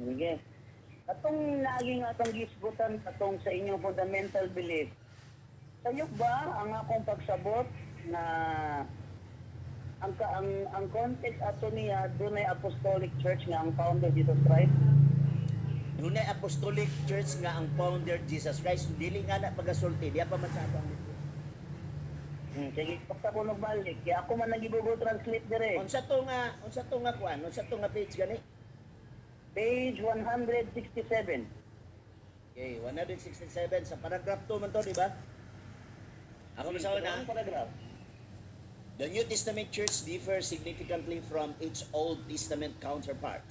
Sige. Katong naaging atong gisgutan katong sa inyong fundamental belief. Sayop ba ang akong pagsabot na ang ka, ang context ato niya dunay Apostolic Church nga ang founder Jesus Christ? Dunay Apostolic Church nga ang founder Jesus Christ. Dili nga na pagasulti, diya pa man sa atong libro. Sige, pagka ko nagbalik, kaya ako man nag-Google Translate dire. Unsa to nga kuan? Unsa to nga page gani? Page 167. Okay, 167 sa paragraph 2 man to, di ba? Ako masawa na. Ang paragraph. The New Testament Church differs significantly from its Old Testament counterpart.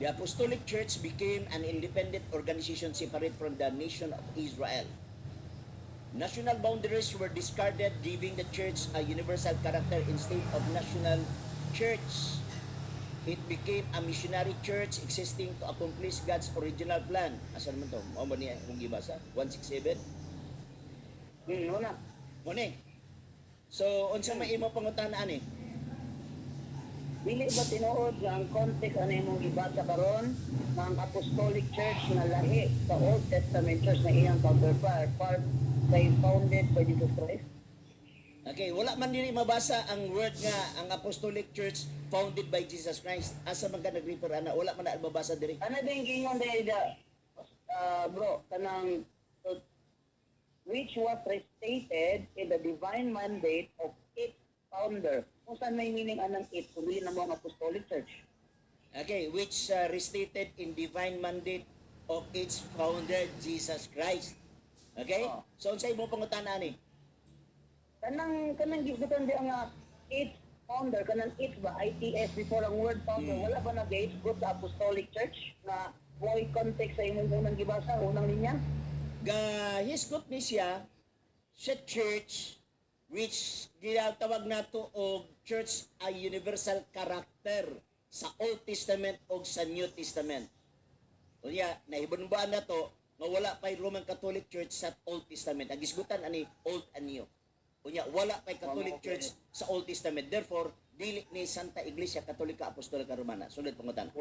The Apostolic Church became an independent organization separate from the nation of Israel. National boundaries were discarded, giving the church a universal character instead of national church. It became a missionary church existing to accomplish God's original plan. Asa naman to? Mao ba niya akong gibasa? 167? Una. Mo ni. So, unsa may imo pangutana ani? Dili ba tinuod nga ang context ano imong gibasa karon nga ang Apostolic Church nga lahi sa Old Testament Church na iyang counterpart part kay founded by Jesus Christ? Okay, wala man diri mabasa ang word nga ang Apostolic Church founded by Jesus Christ. Asa man ka nag-refer ana? Wala man na mabasa diri. Ano din gingon dahil da, bro, kanang which was restated in the divine mandate of its founder. Kung saan may meaning anang "it", kung dili na mo ang Apostolic Church. Okay, which restated in divine mandate of its founder Jesus Christ. Okay? Oh. So unsa imo pangutana ani? Kanang gisgutan di ang its founder, kanang "its" ba, ITS before ang word "founder", wala ba nag-hisgot sa Apostolic Church na mo'y context sa imong unang gibasa, unang linya? Gahisgot ni siya sa church which ginatawag nato og church ay universal character sa Old Testament o sa New Testament. Unya, nahibunbaan na to nga wala pa'y Roman Catholic Church sa Old Testament. Ang gisgutan ani Old and New. Unya, wala pa'y Catholic Church sa Old Testament. Therefore, dili ni Santa Iglesia Katolika Apostolika Romana. Sunod pangutana.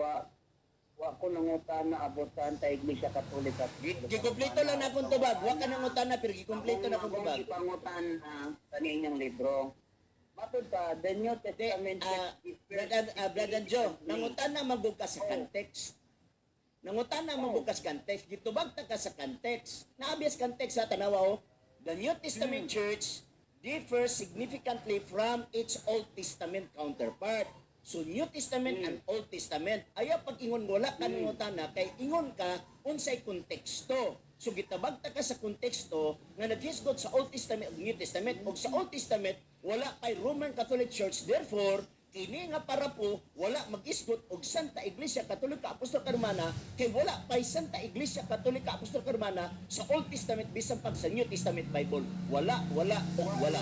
Wa ko nangutana about Santa Iglesia Katolika. Gikompleto lang na akong tubag. Wa ka nangutana pero gikompleto na akong tubag. Akong ipangutana kaninyang libro. Matod pa, the New Di, Testament Brother Joe, nangutana magug ka sa context. Nangutana magug ka sa context. Gitubag ta ka sa context. Naabiyas context sa tanawa oh. The New Testament Church differs significantly from its Old Testament counterpart. So New Testament and Old Testament, ayaw pag ingon wala ka nangutana kay ingon ka unsay konteksto. So gitabag ta ka sa konteksto nga naghisgot sa Old Testament ug New Testament, ug sa Old Testament wala kay Roman Catholic Church. Therefore, kini nga parapo wala mag-isgot og Santa Iglesia Katolika Apostolika Romana kay wala pay Santa Iglesia Katolika Apostolika Romana sa Old Testament bisan pag sa New Testament Bible. Wala, wala ug wala.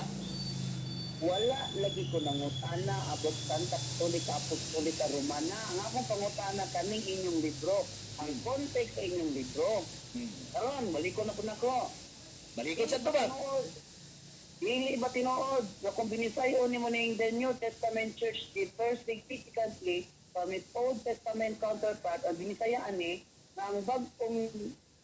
Wala lagi ko nangutana about Santa Katolika Apostolika Romana. Ang akong pangutana kaning inyong libro. Ang context sa inyong libro. Karon, balik ko na po nako. Balikon sa tubag. Dili ba tinuod nga kung binisayon nimo ning the New Testament Church differs significantly from its Old Testament counterpart, ang binisayaan ni na ang bag-ong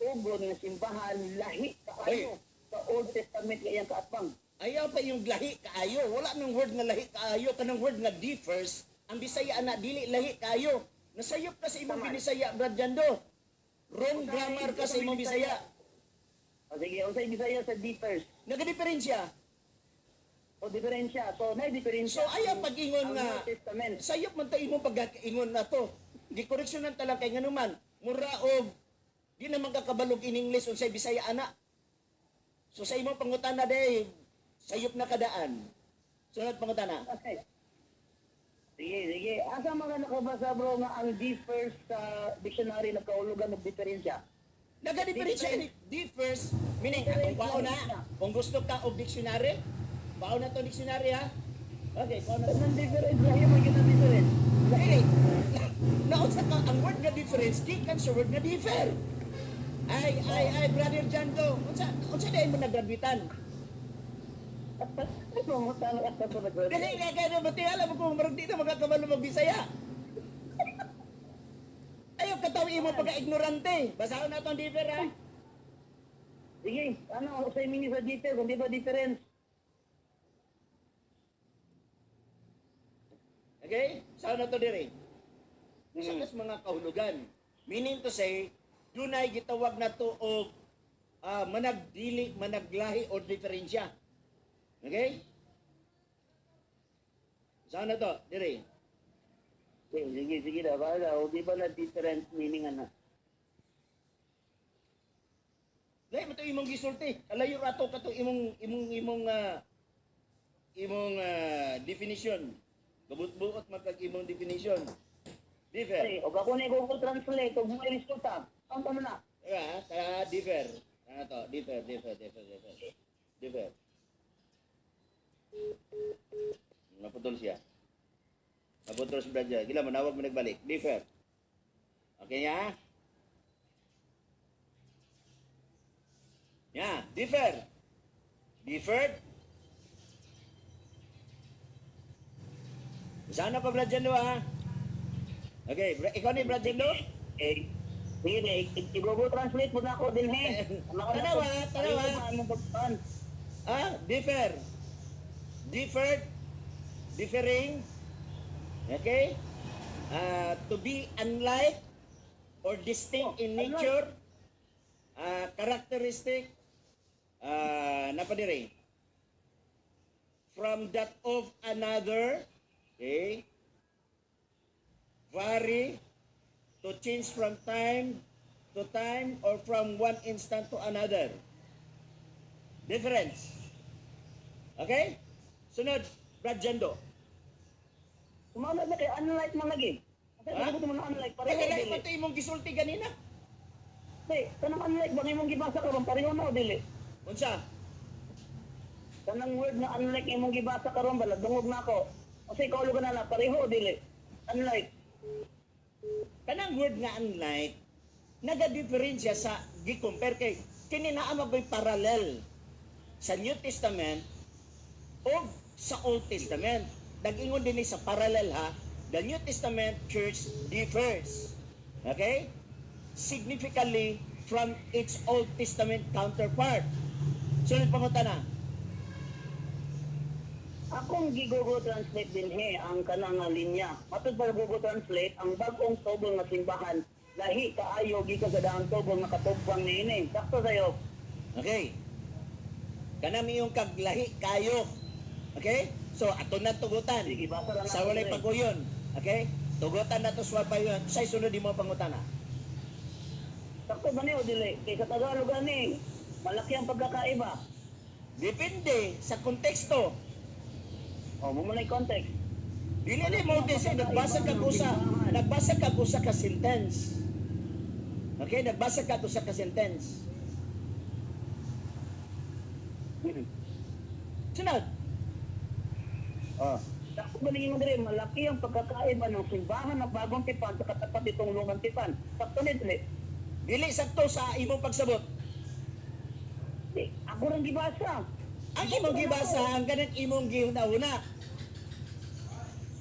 tugon nga simbahan lahi kaayo sa Old Testament nga iyang kaatbang? Ayaw pa yung lahi kaayo. Wala nang word nga lahi kaayo. Kanang word nga "differs". Ang Bisaya na dili lahi kaayo. Nasayop ka sa imong Tama. Binisaya, Brad Jando. Wrong grammar ka sa imong Bisaya. O sige, unsay Bisaya sa "differs"? Nagadiferensya. O diferensya. So, nay diferensya. So ayaw pag-ingon ang nga New Testament. Sayop man ta imong pag-ingon na to. Gikoreksyonan ta lang kay nganuman mura og di naman kakabalog in English unsay Bisaya ana. So sa imong pangutana day sayop na kadaan. Sunod pangutana. Okay. Sige, sige. Asa mga nakabasa, bro, nga ang "differs" sa dictionary nagkaulugan og diferensya? Nagadiferensya ini "differs" meaning atong kwaon na kung gusto ka og dictionary, kwaon na to dictionary ha. Okay, kwaon na. Kanang difference, lahi man gyud ang difference. Dili. Naunsa ka ang word nga "difference" gikan sa word nga "differ". Ay, ay, ay, Brother Jando, unsa dai mo nagraduitan? Ay, mamutang ka sa nag Dili nga kay ba alam mo kung marag di na magkakabalo magbisaya. Ayaw to imo pagka-ignorante. Basahon na tong differ ha. Sige, ano, sa meaning sa differ, kung di ba difference? Okay? Saan na to dire? Sa kas mga kahulugan. Meaning to say, dunay gitawag na to og managdili, managlahi o diferensya. Okay? Saan na to? Dire. Sige, sige, sige na, bahala. O di ba na different meaning, ano? Lahi mo to imong gisulti. Kalayo ra to kato imong definition. Gabut-buot man kag imong definition. Differ. Ay, o ako na Google Translate, og mo resulta. Ang tama na. Diba? Tara, differ. Ano to? Differ, differ, differ, differ. Differ. Naputol siya. Naputol si Brad. Gila, manawag mo nagbalik. Differ. Okay niya? Yeah, differ. Differed. Sana pa, Brad Jando, ha? Okay, ikaw ni Brad Jando? Eh, sige, eh, i-Google Translate mo na ako din, he. Tanawa, tanawa. Ano ba? Ah, differ. Differed. Differing. Okay? To be unlike or distinct in Oh, unlike. nature. Characteristic. Napadiri. From that of another. Okay? Vary. To change from time to time or from one instant to another. Difference. Okay? Sunod, Brad Jando. Sumama na kay unlike man lagi. Kasi Ha? ha? Mo na unlike pareho Kaya dili. mo ito imong gisulti ganina. Di, kanang unlike ba imong gibasa karon pareho na o dili? Unsa? Kanang word na unlike imong gibasa karon ba dungog na ako. Kasi ikaw ka na na pareho o dili? Unlike. Kanang word nga unlike, naga-diferensya sa gi-compare kay kini naa magoy parallel sa New Testament o sa Old Testament. Nag-ingon din ni sa parallel ha, the New Testament church differs. Okay? Significantly from its Old Testament counterpart. Sunod pangutana. Akong gi-Google Translate din he ang kanang nga linya. Matud pa Google Translate ang bag-ong tubong nga simbahan lahi kaayo gikan sa daang tubong nga katugpang niini. Sakto sayo. Okay. Kanang iyong kaglahi kayo. Okay? So ato na tugutan. Sige, basa ra na Sa walay ako, eh. paguyon. Okay? Tugutan na to sa paguyon. Say sunod imo pangutana. Sakto ba niyo dili? Kay sa Tagalog ani malaki ang pagkakaiba. Depende sa konteksto. O, mo man context. Dili ni mo di say nagbasa ka usa ka sentence. Okay, nagbasa ka usa ka sentence. Sunod. Oh. Sakto ba ninyo diri malaki ang pagkakaiba ng simbahan ng bagong tipan sa katapat itong lumang tipan. Sakto ni dili. Dili sakto sa imong pagsabot. Di, ako rang gibasa. Ang imong gibasa ang ganang imong gihuna-huna.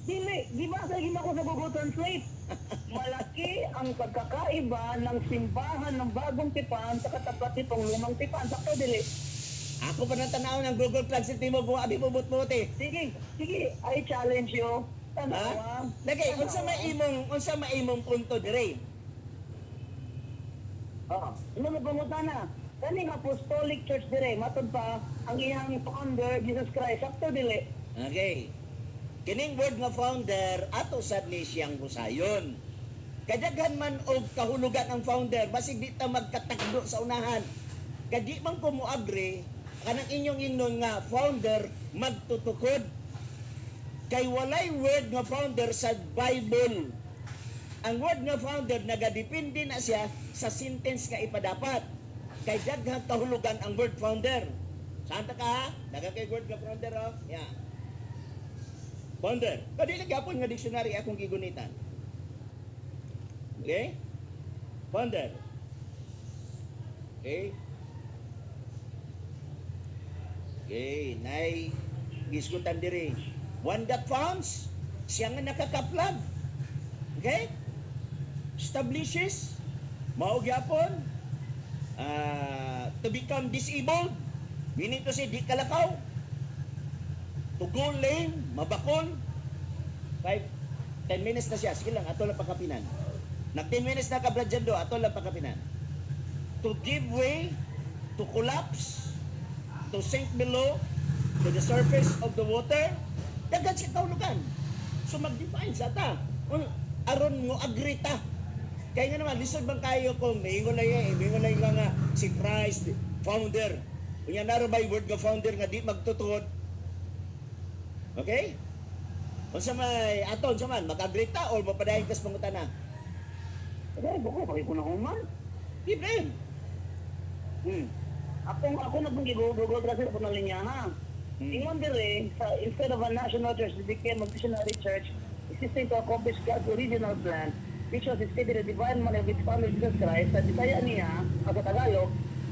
Dili, gibasa gid ako sa Google Translate. Malaki ang pagkakaiba ng simbahan ng bagong tipan sa katapat nitong lumang tipan. Sakto dili. Ako pa nang tanaw ng Google Translate nimo kung abi mo buot-buot eh. Sige, sige, I challenge you. Ha? Tanawa. Lagay, unsa may imong punto dire? Oh, ano mo pangutana? Kaning Apostolic Church dire, matud pa ang iyang founder Jesus Christ. Sakto dili. Okay. Kining word nga founder ato sad ni siyang husayon. Kadaghan man og kahulugan ang founder basig di ta magkatakdo sa unahan. Kadi man ko mo-agree kanang inyong ingnon nga founder magtutukod. Kay walay word nga founder sa Bible. Ang word nga founder nagadepende na siya sa sentence nga ipadapat. Kay daghang kahulugan ang word founder. Saan ta ka? Ha? Daghang kay word nga founder oh. Yeah. Founder. Kadili gyapon nga dictionary akong gigunitan. Okay? Founder. Okay? Okay, nay gisgutan diri. One that founds, siya nga nakakaplag. Okay? Establishes, mao gyapon, to become disabled, meaning to say, di kalakaw, to go lame, mabakol. 5, 10 minutes na siya. Sige lang, ato lang pakapinan. Nag 10 minutes na ka, Brad Jando, ato lang pakapinan. To give way, to collapse, to sink below, to the surface of the water, daghan siya kahulugan. So mag-define sa ta. Aron mo agree ta. Kaya nga naman, lisod bang kayo kung maingon na yan, maingon na nga nga si Christ, founder. Unya naro ba yung word nga founder nga di magtutuod? Okay? Unsa may aton sa man, mag-agree ta or mapadayon kas pangutana? Eh, buko, bakit ko na human? Di ba? Ako na pong Google Translate ako ng linya, ha? Ingon dire, sa instead of a national church, it became a missionary church existing to accomplish God's original plan, which was stated in the divine man of its founder Jesus Christ. Sa Bisaya niya, o sa Tagalog,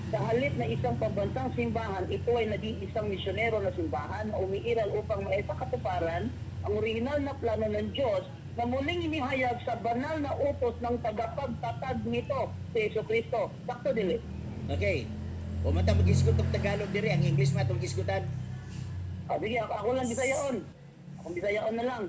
sa halip na isang pambansang simbahan, ito ay naging isang misyonero na simbahan na umiiral upang maisakatuparan ang orihinal na plano ng Diyos na muling inihayag sa banal na utos ng tagapagtatag nito, si Yesu Kristo. Sakto dili. Okay. O mata magisgot og Tagalog diri, ang English man atong gisgutan. Ah, sige, ako lang Bisayaon. Akong Bisayaon na lang.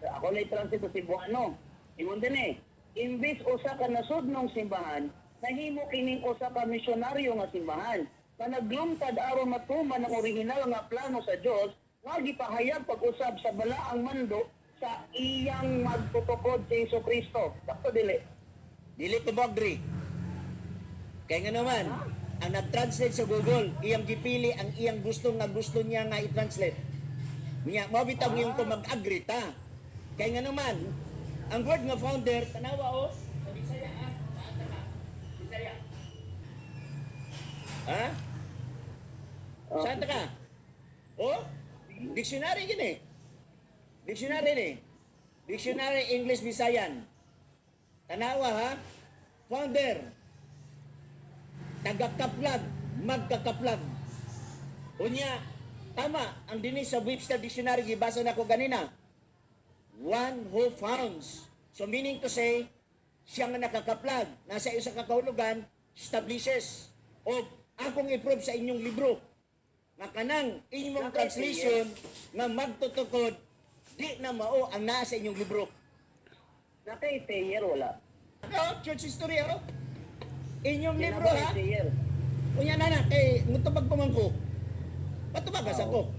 Ako lang i-translate sa Cebuano. Ingon din eh. Imbis usa ka nasudnong simbahan, nahimo kining usa ka misyonaryo nga simbahan na naglungtad aron matuman ang orihinal nga plano sa Dios nga gipahayag pag-usab sa balaang mando sa iyang magtutukod sa Hesus Kristo. Sakto dili. Dili ko mo agree. Kaya nga naman, ang nag-translate sa Google, iyang gipili ang iyang gusto nga gusto niya nga i-translate. Niya, mao bitaw ngayon ko mag-agree ta. Kaya nga naman, ang word nga founder, tanawa o, sa Bisaya ah, saan ka? Bisaya. Ha? Saan ta ka? Oh? Dictionary gini. Dictionary ni. Dictionary English Visayan. Tanawa ha. Founder. Tagakaplag, magkakaplag. Unya, tama ang dinhi sa Webster Dictionary gibasa nako ganina. One who founds. So meaning to say, siya nga nakakaplag, nasa isa ka kahulugan, establishes. O akong i-prove sa inyong libro nga kanang inyong translation nga magtutukod di na mao ang naa sa inyong libro. Natay prayer wala. Ano? Church history ano? Inyong libro ha? Prayer. Unya na na kay mutubag pa man ko. Patubag ka sa ko.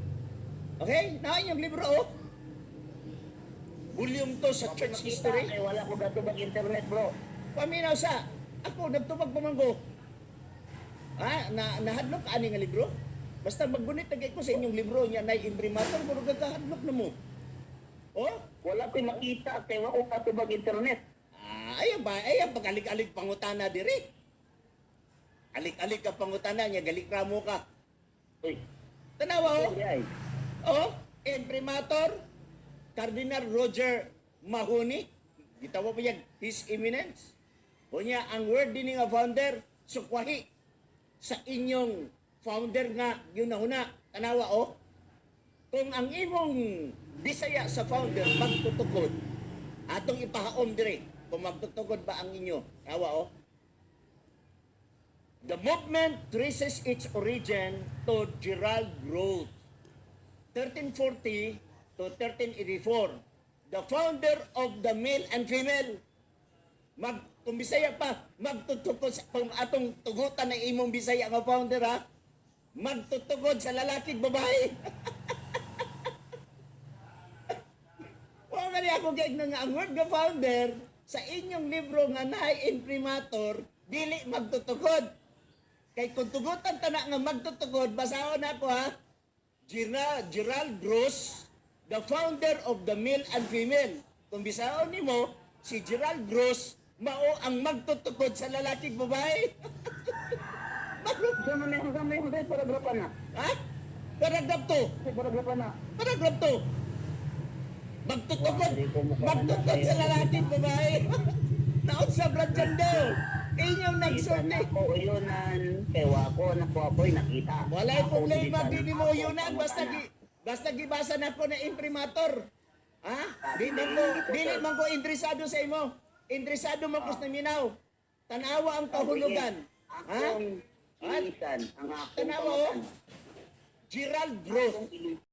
Okay? Na inyong libro oh. Volume 2 sa church history. Kay wala ko gatubag internet, bro. Paminaw sa ako nagtubag pa man ko. Ha? Na nahadlok ka ani nga libro? Basta maggunit na ko sa inyong libro niya nay imprimatur pero gagahadlok na mo. Oh? Wala ko'y makita kay wa ko katubag internet. Ah, ayaw ba? Ayaw pag-alig-alig pangutana diri. Alik-alig ka pangutana niya, galik ramo ka. Uy, Tanawa oh. ay. Oh, imprimatur, Cardinal Roger Mahoney. Gitawa pa yan, His Eminence. Unya, ang word din nga founder, sukwahi sa inyong founder nga yun na una. Tanawa oh. Kung ang imong Bisaya sa founder magtutukod, atong ipahaom dire kung magtutukod ba ang inyo. Tawa oh. The movement traces its origin to Gerald Grote, 1340 to 1384, the founder of the male and female. Kung Bisaya pa, magtutukod sa, kung atong tugutan ng imong Bisaya nga founder ha, magtutukod sa lalaki at babae. Wa man ako kay nga ang word nga founder sa inyong libro nga naay imprimatur dili magtutukod. Kay kung tugutan tana nga magtutukod, basahon ako ha. Gerald Gross, the founder of the male and female. Kung bisaon nimo, si Gerald Gross mao ang magtutukod sa lalaki at babae. Sa man sa may sa paragrafa na. Ha? Paragraph 2. Sa paragrafa na. Paragraph 2. Magtutukod, magtutukod sa lalaki at babae. Naon sa Brad Jandel. Inyong Kita nagsulti. na ko uyunan kay wa ko na ko ako'y nakita. Walay Ako, problema dili di pa mo na yunan ako, basta pangutana. basta gibasa na ko na imprimatur. Ha? Di man ko dili man ko interesado sa imo. Interesado man ko sa naminaw. Tanawa ang kahulugan. Ha? Akong ilisan, ang akong Tanawa, oh. pamatan. Gerald Groth. Akong ilisan.